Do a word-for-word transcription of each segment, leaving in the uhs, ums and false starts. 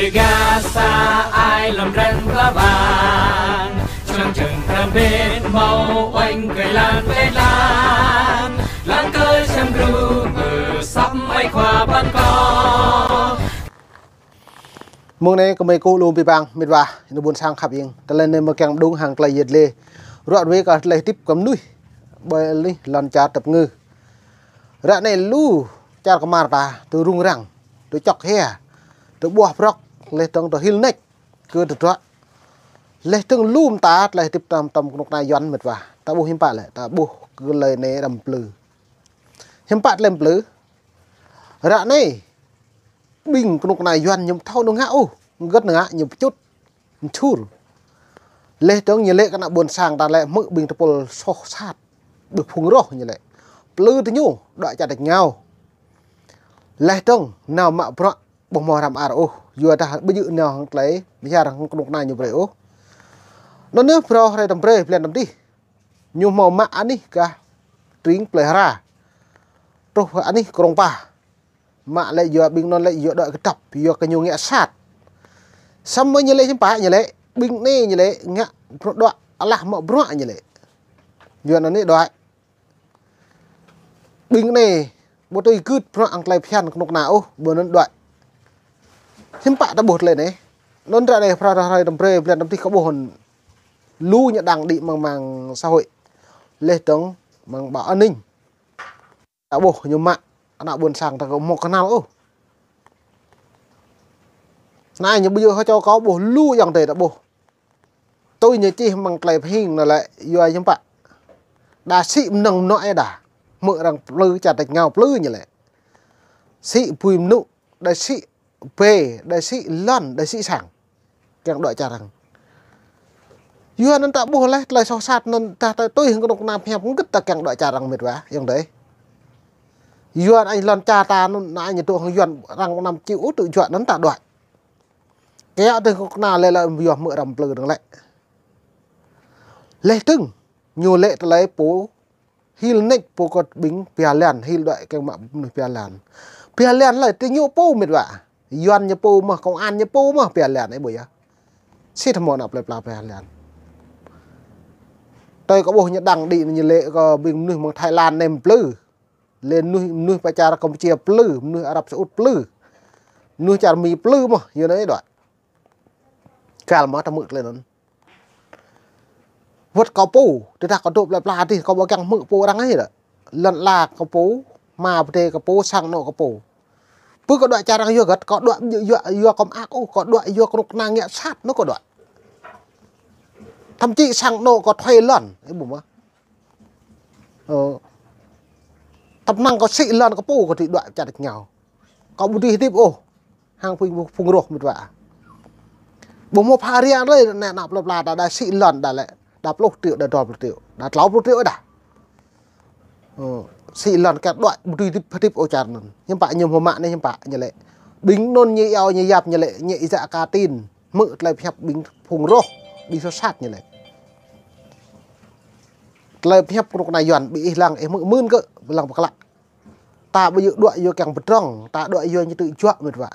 Gah sa ai lŏm dran pla bang, čơnăng čơng pran bên hmâo uêñ kơi lan pĕ lan, lăng kơ čăm gru mơsăp mai khua păn kơ. Mơ̆ng anai kơmơi kơ lu ƀing ƀing mĕt wa, ană ƀôn sang khăp ing. Tơlơi anai mơ̆ kiăng đung hăng tơlơi yet lê. Ruă ruê kơ tơlơi tip kơ mơnuih. Ƀơi anih lŏn čar tơpơngư. Ră anai lu čar kơmar ta, tơ rŭng răng, tơ čŏk hia, tơ ƀuah brŏk, leh tơ̆ng tơ hil nĕč, kơ tơdruă. Leh tơ̆ng lu mơta tơlơi tip tơm tơm kơnuk kơna Yuan mĕt wa. Ta ƀuh hiư̆m pă lĕ, ta ƀuh kơ tơlơi anai răm plư. Hiư̆m pă tơlơi plư. Ră anai, ƀing kơnuk kơna Yuan ñu ƀu thâo nao ngă ôh, gơ̆t nao ngă ñu pơčŭt, mơčur. Leh tơ̆ng ñu lĕ kơ ană ƀôn sang ta lĕ hmư̆ ƀing tơpul soh sat, ƀing phung roh ñu lĕ. Plư tơ ñu, đuaĭ čar tač ngao. Leh tơ̆ng nao mă bruă ƀu hmâo răm ar ôh, yua dah ƀu djơ̆ nao hăng tơlơi, biar hăng kơnuk kơna ñu brơi ôh. Anŭn yơh phrâo hrơi tơm brơi, blan tơm dih. Ñu hmâo mă anih gah tring plơi hra. Truh anih Krông Pa. Mă lĕ yua ƀing anŭn lĕ yua đuaĭ kơdăp, yua kơ ñu ngă sat. Samơ̆ ñu lĕ hiư̆m pă ñu lĕ, ƀing anai ñu lĕ ngă bruă đuaĭ alah mă bruă ñu lĕ. Yua anŭn anai đuaĭ. Ƀing anai, ƀu tui gưt bruă hăng tơlơi phiăn kơnuk kơna ôh, ƀu anŭn đuaĭ. Hiư̆m pă ta ƀuh tơlơi anai. Anŭn ră anai phrâo hrơi tơm brơi, blan tơm dih kơ ƀuh hŏn. Lu ñu đăng đĭ mơ̆ng mạng xã hội. Leh tơ̆ng mơ̆ng báo an ninh. Ta ƀuh ñu mă, ană ƀôn sang ta kơ hmâo kơnăl ôh. Anai ñu ƀu djơ̆ hơčâo kâo ƀuh lu ayŏng adơi ta ƀuh. Tui ñu čih mơ̆ng tơlơi pơhing anŭn lĕ, yua hiư̆m pă. Đa sĭ mơnơ̆ng mơnuă ih đa. Hmư̆ arăng plư čar tač ngao plư ñu lĕ. Sĭ bui mơnŭ, đa sĭ bê, đa sĭ lŏn, đa sĭ sang. Kiăng đuaĭ čar arăng. Yua anŭn ta ƀuh leh, tơlơi soh sat anŭn ta, ta tui hăng kơnuk kơna pơhiăp hơget ta kiăng đuaĭ čar arăng mĕt wa, ayŏng adơi. Yua anŭn lŏn čar ta anŭn, anŭn ñu tŭ hăng Yuan arăng năm triệu ôh tŭ juă anŭn ta đuaĭ. Kiăo tơ kơnuk kơna lĕ lĕ yua hmư̆ răm plư dơ̆ng lĕ. Leh tơ̆ng, ñu lĕ tơlơi pô hil nĕč pô kơ ƀing pia lan, hil đuaĭ kiăng mă mơnuih pia lan. Pia lan lĕ tơ ñu pô mĕt wa. Yuan ñu pô mơ̆, công an ñu pô mơ̆, pia lan ih ƀuh yơh. Sĭt hmâo ană plơi pla pia lan. Tui kơ ƀuh ñu đăng đĭ ñu lĕ kơ ƀing mơnuih mơ̆ng Thái Lan nem plư. Lĕ mơnuih, mơnuih pơ čar Campuchia plư, mơnuih Arab Saudi plư. Mơnuih čar Mi plư mơ̆, yua anŭn ih đuaĭ. Kal mơ̆ ta hmư̆ tơlơi anŭn. Wơ̆t kâo pô, tơdah kâo dŏ plơi pla dih, kâo ƀu kiăng hmư̆ pô arăng ôh đa. Lŏn ala kâo pô, hma pơdai kâo pô, sang anŏ kâo pô. Pơ kâo đuaĭ čar arăng yua hơget, kâo đuaĭ yua, yua kâo mơak ôh, kâo đuaĭ yua kơnuk kơna ngă sat anŭn kâo đuaĭ. Thậm chí sang anŏ kâo thuê lŏn, ih ƀuh mơ̆. Ơ. Tơpă năng kâo sĭ lŏn kâo pô kâo dưi đuaĭ čar tač ngao. Kâo ƀu dưi hơdip ôh. Hăng phung, phung roh mĕt wa. Ƀu hmâo pha ria lơi, ană, ană plơi pla ta đa sĭ lŏn đa lĕ. Đa pluh triệu, đa dua pluh triệu. Đa klâo pluh triệu đa. Ơ, sĭ lŏn kiăng đuaĭ ƀu dưi hơdip, hơdip ôh čar anŭn. Hiư̆m pă ñu hmâo mă anai hiư̆m pă ñu lĕ. Ƀing anŭn ñu iâu ñu yap ñu lĕ, ñu ih djă ka tin. Hmư̆ tơlơi pơhiăp ƀing phung roh, ƀing soh sat ñu lĕ. Tơlơi pơhiăp kơnuk kơna Yuan, ƀing ih lăng, ih hmư̆ mơ̆n kơ, lăng pơklă. Ta ƀu djơ̆ đuaĭ yua kiăng pơdrŏng, ta đuaĭ yua ñu tŭ juă mĕt wa.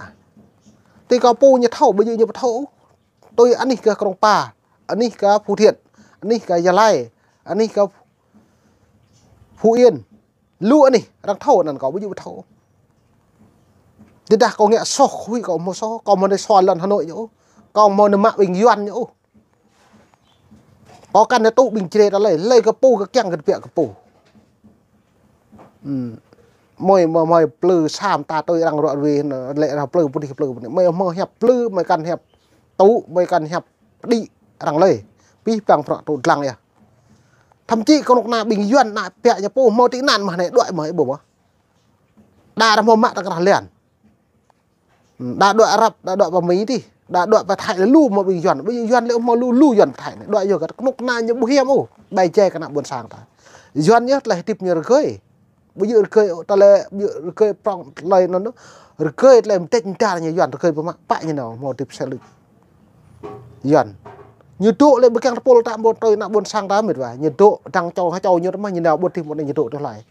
Tui kâo pô ñu thâo, ƀu djơ̆ ñu ƀu thâo. Tui anih gah Krông Pa, anih gah Phú Thiện, anih gah Gia Lai, anih gah Phú Yên. Lu anih, arăng thâo anŭn kâo ƀu djơ̆ ƀu thâo. Tơdah kâo ngă soh, huĭ kâo hmâo soh, kâo hmâo anai soh lŏn Hà Nội ñu ôh. Kâo hmâo anai mă ƀing Yuan ñu ôh. Kâo kăn anai tŭ ƀing Jrai ta lơi, lơi kơ pô kơ kiăng kơ tơbiă kơ pô. Ừm. Mơi, mơi, mơi plư sa mơta tui arăng ruă ruê, lĕ arăng plư pơdih plư pơdih. Mơi hmâo hiăp plư, mơi kăn hiăp tŭ, mơi kăn hiăp đĭ arăng lơi. Pih păng prŏ tŭ dlăng yơh. Thậm chí kơnuk kơna ƀing Yuan ană biă ñu pô hmâo tị nạn mơ̆ anai đuaĭ mơ̆ ih ƀuh mơ̆. Đa arăng hmâo mă tơ krah lan. Đa đuaĭ Arab, đa đuaĭ pơ Mi dih, đa đuaĭ pơ Thái lĕ lu hmâo ƀing Yuan, ƀing Yuan lĕ hmâo lu, lu Yuan pơ Thái anai. Đuaĭ yua hơget kơnuk kơna ñu ƀu hiam ôh, ƀai jai kơ ană ƀôn sang ta. Yuan yơh tơlơi hơdip ñu rơgơi. Ƀu djơ̆ rơgơi ôh, tơlơi, ƀu djơ̆ rơgơi prŏng tơlơi anŭn, rơgơi tơlơi mơdĕč mơdar ñu Yuan rơgơi pơmă, pă ñu nao hmâo hơdip sĕ lĕ. Yuan. Ñu dŏ lĕ ƀu kiăng tơpul ta ƀu tui ană ƀôn sang ta mĕt wa. Ñu dŏ dăng čô ha čô ñu tơmă ñu nao ƀu hơdip mơ̆n ñu dŏ tơlơi.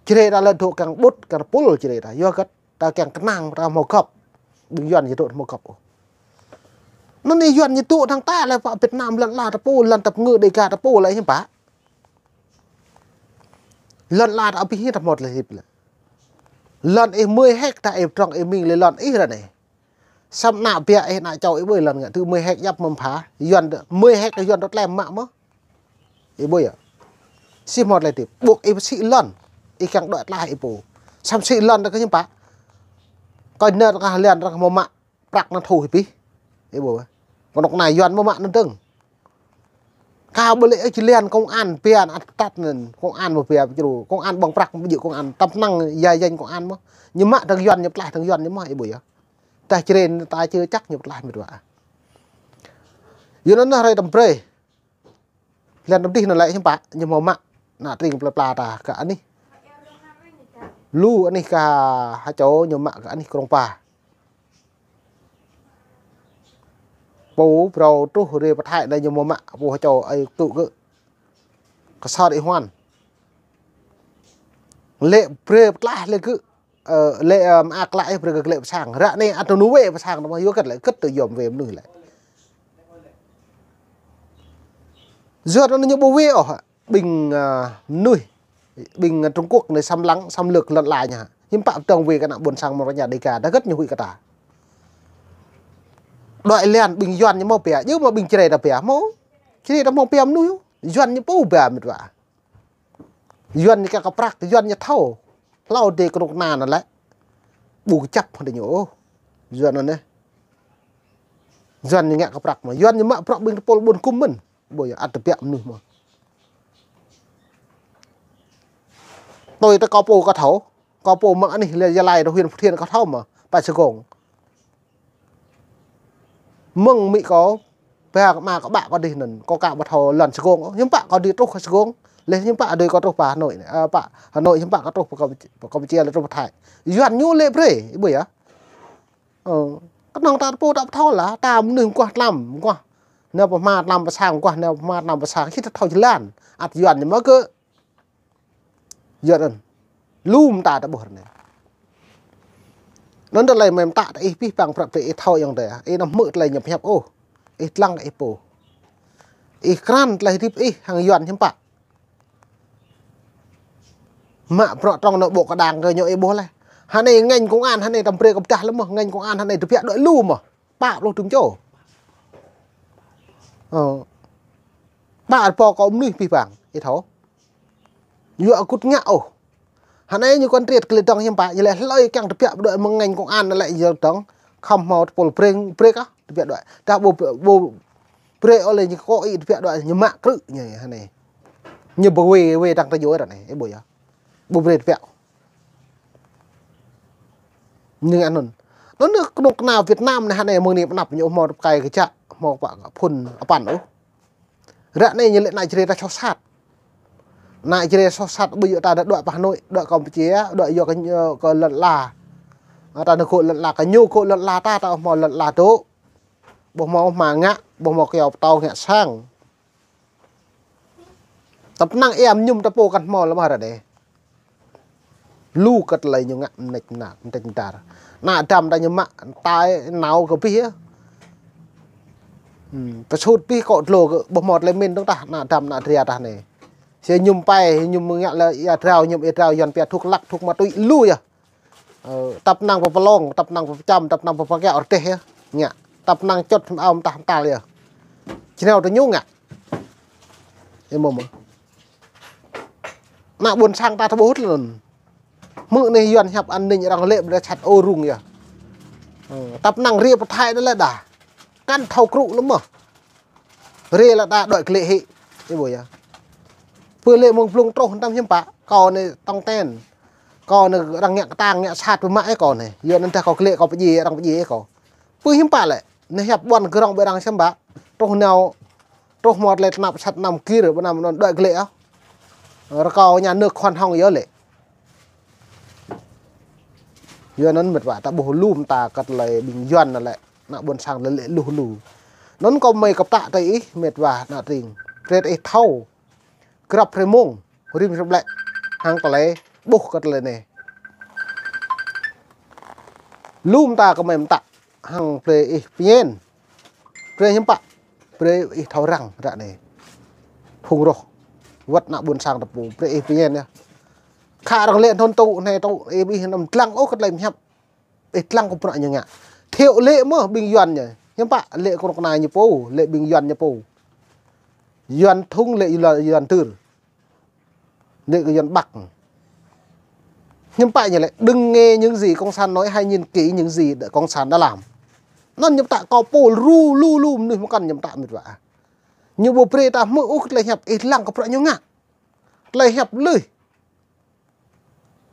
Jrai ta lĕ dŏ kiăng ƀut, kiăng tơpul Jrai ta. Yua hơget. Ta kiăng kơnang, ta hmâo gŏp. Ƀing Yuan ñu dŏ hmâo gŏp ôh. Anŭn ih Yuan ñu tŭ hăng ta lĕ pă Việt Nam lŏn ala ta pô, lŏn ta pơngư Đêga ta pô lĕ hiư̆m pă. Lŏn ala ta abih hiư̆m ta mơ̆t lĕ hip lĕ. Lŏn ih mười héc ta ih pơdrŏng ih ming lĕ lŏn ih ră anai. Samơ̆ ană bă ih ană čô ih ƀuh lŏn ngă tŭ mười héc djăp mơ̆n pha. Yuan tŭ mười héc Yuan tŭ tlem mă mơ̆. Ih ƀuh yơh. Sĭ mơ̆t lĕ tip. Ƀuh ih pơsĭ lŏn. Ih kiăng đuaĭ tlaih ih pô. Samơ̆ sĭ lŏn ta kơ hiư̆m pă. Kơ anŭn ta kơ lŏn ta kơ mơ̆ mă prăk anŭn thu hip ih. Ih ƀuh. Kơnuk kơna Yuan mơ̆ mă anŭn dơ̆ng. Ka ƀu lĕ ih či lĕ công an bia anŭn ăt tăt anŭn, công an mơ̆ bia pơčrô, công an ƀơ̆ng prăk ƀu djơ̆ công an, tăp năng ya danh công an mơ̆. Ñu mă tơ̆ng Yuan ñu pơtlaih tơ̆ng Yuan ñu mơ̆, ih ƀuh yơh. Ta črên ta čơ čăk ñu pơtlaih mĕt wa. Yua anŭn hrơi tơm brơi. Lĕ tơm dih anŭn lĕ hiư̆m pă, ñu mơ̆ mă, ană tring plơi pla ta kơ anih. Lu anih kơ ha čô ñu mă kơ anih Krông Pa. Pô phrâo truh rê pơthai anai ñu mơ̆ mă pô ha čô ai tŭ kơ. Kơsăr ih Huan. Lĕ brơi pơtlaih lĕ kơ. Ơ, lĕ, ơ, mơak lă ih brơi kơ lĕ pơsang. Ră anai ăt tơ nu wê pơsang tơ mơ̆ yua kơ lĕ kơ tơ yom wê mơnuih lĕ. Yua anŭn ñu ƀu wê ôh. Ƀing, ơ, mơnuih. Ƀing, ơ, Trung Quốc anai xâm lăng, xâm lược lŏn ala ñu. Hiư̆m pă pơdơ̆ng wê kơ ană ƀôn sang mơ̆ng ră anai Đêga, đa gĕt ñu huĭ kơ ta. Đuaĭ lĕ ƀing Yuan ñu mơ̆ bia, yua mơ̆ ƀing Jrai ta bia mơ̆. Jrai ta mơ̆ bia mơnuih. Yuan ñu pô bia mĕt wa. Yuan ñu kiăng kơ prăk, Yuan ñu thâo. Hlâo dêh kơnuk kơna anŭn lĕ. Ƀu kơjăp hăng dêh ñu ôh. Yuan anŭn anai. Yuan ñu ngă kơ prăk mơ̆. Yuan ñu mă prăk ƀing tơpul ƀun kŭm mơ̆n. Ƀuh yơh ăt tơbiă mơnuih mơ̆. Tui tơ kâo pô kâo thâo. Kâo pô mơ̆ng anih lĕ Gia Lai tơ huyện Phú Thiện kâo thâo mơ̆. Pă Sài Gòn. Mơ̆ng mĭ kâo, ba kơ ama kơ ƀă kâo dih anŭn, kâo ka ƀu thâo lŏn Sài Gòn, hiư̆m pă kâo dih truh kơ Sài Gòn, lĕ hiư̆m pă dih kâo truh pơ Hà Nội anai, ơ, pă Hà Nội hiư̆m pă kâo truh pơ Campuchia lĕ truh pơ Thái. Yuan ñu lĕ brơi, ih ƀuh yơh. Ơ, kơnơ̆ng ta pô ta ƀu thâo lah, ta mơnuih mơguah tlam, mơguah. Nao pơ hma tlam pơ sang, mơguah nao pơ hma tlam pơ sang, sĭt ta thâo jơlan. Ăt Yuan ñu mơ̆ kơ Yuan anŭn. Lu mơta ta ƀuh ră anai. Anŭn tơlơi mơ̆ mơta ta ih pih păng prăk tơ ih thâo yơh tơ. Ih anăm hmư̆ tơlơi ñu pơhiăp ôh. Ih lăng ih pô. Ih krăn tơlơi hơdip ih hăng Yuan hiư̆m pă. Mă prăk trong nao ƀô̆ kơđang kơ ñu ih ƀuh leh. Hơnai ngành công an hơnai tơm brơi kơ pơdah lĕ mơ̆. Ngành công an hơnai tơbiă đuaĭ lu mơ̆. Pă pluh tŭm čô. Ơ. Pă rơbâo kơ mơnuih pih păng. Ih thâo. Yua akŭt ngă ôh. Hơnai ñu kŏn triet kơ lĕ dơ̆ng hiư̆m pă, ñu lĕ hlơi kiăng tơbiă đuaĭ mơ̆ng ngành công an lĕ yua dơ̆ng. Khŏm hmâo tơpul breng, brek ah, tơbiă đuaĭ. Dah ƀu, ƀu brek ôh lĕ ñu kơ ih tơbiă đuaĭ, ñu mă krư̆ ñu hơnai. Ñu ƀu wê, wê dăng tơ yua ră anai, ih ƀuh yơh. Ƀu brek tơbiă. Ñu ngă anŭn. Anŭn kơnuk kơna Việt Nam anai hơnai mơ̆ng anai pơ anăp ñu hmâo tơkai kơjăk, hmâo pă phun apăn ôh. Ră anai ñu lĕ ană Jrai ta soh sat. Ană Jrai soh sat ƀu djơ̆ ta đuaĭ pơ Hà Nội, đuaĭ Campuchia, đuaĭ yua kơ, kơ lŏn ala. Ta nao gŏ lŏn ala, kơ ñu gŏ lŏn ala ta, ta ƀu hmâo lŏn ala dŏ. Ƀu hmâo hma ngă, ƀu hmâo kyâo pơtâo ngă sang. Tơpă năng ih mơñum ta pô kăn hmâo lăm hơră đe. Lu kơ tơlơi ñu ngă mơneč mơnă, mơneč mơdar. Ană Adam ta ñu mă tai nao kơ abih yơh. Hmm, pơsut abih kŏ dlô kơ ƀu hmâo tơlơi min dơ̆ng tah, ană Adam ană Dria tah anai. Sĭt mơñum pai, mơñum ngă lĕ ia drao, mơñum ia drao, Yuan pia thuốc lắc, thuốc ma túy, lu yơh. Ơ, tơpă năng pơpơlông, tơpă năng pơpơčăm, tơpă năng pơpơkiaŏ rơdêh yơh. Ngă, tơpă năng čut ao mơtah mơtal yơh. Či nao tơ ñu ngă. Ih mơ̆ mơ̆. Ană ƀôn sang ta tơƀuh lĕ anŭn. Hmư̆ anai Yuan hiăp an ninh arăng lĕ ƀơi sat ô rŭng yơh. Ơ, tơpă năng rê pơthai anŭn lĕ đah. Kăn thâo krŭ lăm mơ̆. Rê lă đa đuaĭ glĕ hĭ. Ih ƀuh yơh. Pơ lĕ mơ̆ng blung truh tơm hiư̆m pă. Kâo anai tong ten. Kâo anai arăng ngă kơtang, ngă sat pơ mă ih kâo anai. Yua anŭn dah kâo glĕ kâo pơdjai, arăng pơdjai ih kâo. Pơ hiư̆m pă lĕ. Anai hiăp ƀuăn gơ̆ rŏng ƀơi arăng hiư̆m pă. Truh nao. Truh hmâo tơlơi tơnap sat năm gir, ƀơi năm anŭn đuaĭ glĕ ah. Rơkâo nhà nước khoan hồng yơh lĕ. Yua anŭn mĕt wa ta ƀuh lu mơta kơ tơlơi ƀing Yuan anŭn lĕ. Ană ƀôn sang lĕ lĕ lu lu. Anŭn kâo mơi kơpă tơ ih mĕt wa ană tring. Brơi ih thâo. Grăp hrơi mông. Rĭm hrơi ƀlĕ. Hăng tơlơi ƀuh kơ tơlơi anai. Lu mơta kơ mơi mơtă. Hăng brơi ih pơñen. Brơi hiư̆m pă. Brơi ih thâo răng ră anai. Phung roh. Wơ̆t ană ƀôn sang ta pô. Brơi ih pơñen yơh. Khă arăng lĕ anŭn tŭ, anai tŭ, ih ƀu ih anăm lăng ôh kơ tơlơi hiăp. Ih lăng kơ bruă ñu ngă. Thiệu lĕ mơ̆ ƀing Yuan ñu. Hiư̆m pă lĕ kơnuk kơna ñu pô, lĕ ƀing Yuan ñu pô. Yuan Thung lĕ Yuan, Yuan Tơr. Lĕ kơ Yuan Bắc. Hiư̆m pă ñu lĕ, đừng nghe những gì cộng sản nói, hãy nhìn kỹ những gì đã, cộng sản đã làm. Anŭn ñu pơtă kơ pô lu lu lu mơnuih mơkăn ñu pơtă mĭt wa. Ñu ƀu brơi ta hmư̆ ôh kơ tơlơi hiăp, ih lăng kơ bruă ñu ngă. Tơlơi hiăp lưh.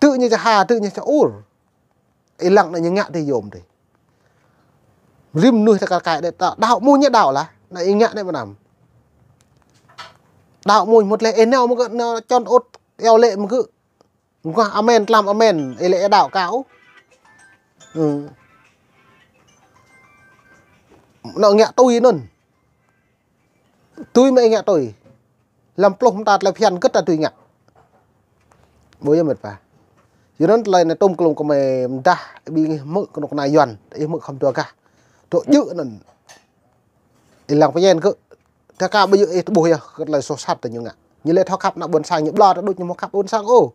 Tơ ñu čah ha, tơ ñu čah ur. Ih lăng anai ñu ngă tơ yôm tơ. Rĭm mơnuih ta kar kaĭ đĕ, đaŏ, đaŏ mơ̆ ñu đaŏ lah, anai ih ngă anai mơnam. Đaŏ mơ̆ mŭt leh, ih nao mơ̆ gơ̆, nao čon ôt, iâu lĕ mơ̆ gơ̆. Mơguah amen, tlam amen, ih lĕ ih đaŏ kâo. Ư. Nao ngă tui anŭn. Tui mơ̆ ih ngă tui. Lăm pluh mơta tơlơi phiăn gơ̆t ta tui ngă. Ƀu yơh mĭt wa. Yua anŭn tơlơi anai tŭm klung kơ mơi mơdah ƀing ih hmư̆ kơnuk kơna Yuan, ih hmư̆ khŏm dua gah. Dŏ djơ̆ anŭn. Ih lăng pơñen kơ. Tơ ka ƀu djơ̆ ih tơƀuh yơh kơ tơlơi soh sat tơ ñu ngă. Ñu lĕ thâo khăp ană ƀôn sang ñu ƀlŏr ta đôč ñu hmâo khăp ƀôn sang ôh.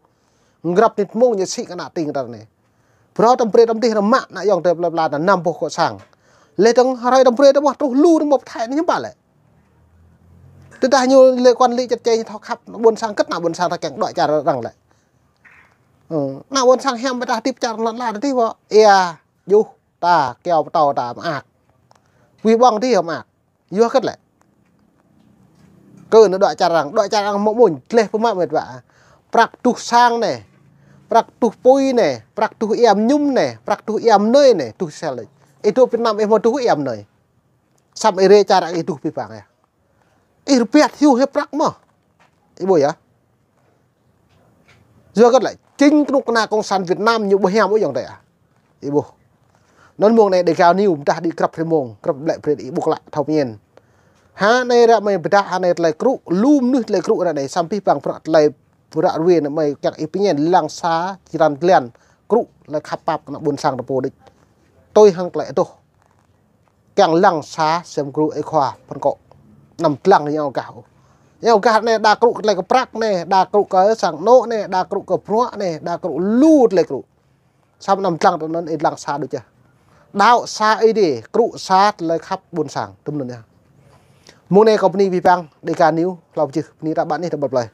Grăp nit mông ñu sĭ kơ ană tring ta anai. Phrâo tơm brơi tơm dih rơmă ană ayŏng adơi plơi pla ta năm boh kŏ sang. Leh dơ̆ng hrơi tơm brơi tơm boh truh lu tơm boh pơthai anai hiư̆m pă lĕ. Tơdah ñu lĕ quản lý chặt chẽ ñu thâo khăp ană ƀôn sang gơ̆t ană ƀôn sang ta kiăng đuaĭ čar arăng lĕ. Ư, ană ƀôn sang hiam ƀơdah hơdip čar lŏn la ta dih wơ̆. Ia, juh, ta, kyâo pơtâo ta mơak. Wih ƀơ̆ng dih mơak. Yua hơget lĕ. Kơ anai đuaĭ čar arăng, đuaĭ čar arăng mơ̆ mơ̆n, gleh pơmă mĭt wa. Prăk tuh sang anai, prăk tuh apui anai, prăk tuh ia mơñum anai, prăk tuh ia mơnơi anai, tuh sel anai. Ih dŏ Việt Nam ih hmâo tuh ia mơnơi. Samơ̆ ih rai čar arăng ih tuh pĭ pang yơh. Ih rơbat hyu hĕ prăk mơ̆. Ih ƀuh yơh. Yua hơget lĕ, chính kơnuk kơna cộng sản Việt Nam ñu ƀu hiam ôh ayŏng adơi ah. Ih ƀuh. Anŭn mông anai Dega News mơdah đĭ grăp hrơi mông, grăp ƀlĕ brơi ih ƀuh klă thâo pơñen. Ha anai ră mơi pơdah ha anai tơlơi krŭ, lu mơnuih tơlơi krŭ ră anai, samơ̆ pĭ pang bruă tơlơi bruă ruai anai mơi kiăng ih pơñen lăng sa, črăn glan, krŭ, tơlơi khăp pap kơ ană ƀôn sang ta pô đôč. Tui hăng tơlơi adoh. Kiăng lăng sa sem gru ih khua pơkŏ. Anăm lăng ñu gah ôh. Ñu gah anai đa krŭ kơ tơlơi kơ prăk anai, đa krŭ kơ sang anŏ anai, đa krŭ kơ bruă anai, đa krŭ lu tơlơi krŭ. Samơ̆ anăm lăng tơ anŭn ih lăng sa đôč yơh. Đaŏ sa ih dih, krŭ sa tơlơi khăp ƀôn sang, tơm anŭn yơh. Mông anai kâo bơni abih bang, Dega News, hlâo pơjưh, bơni ta ƀă anih ta ƀăp plơi.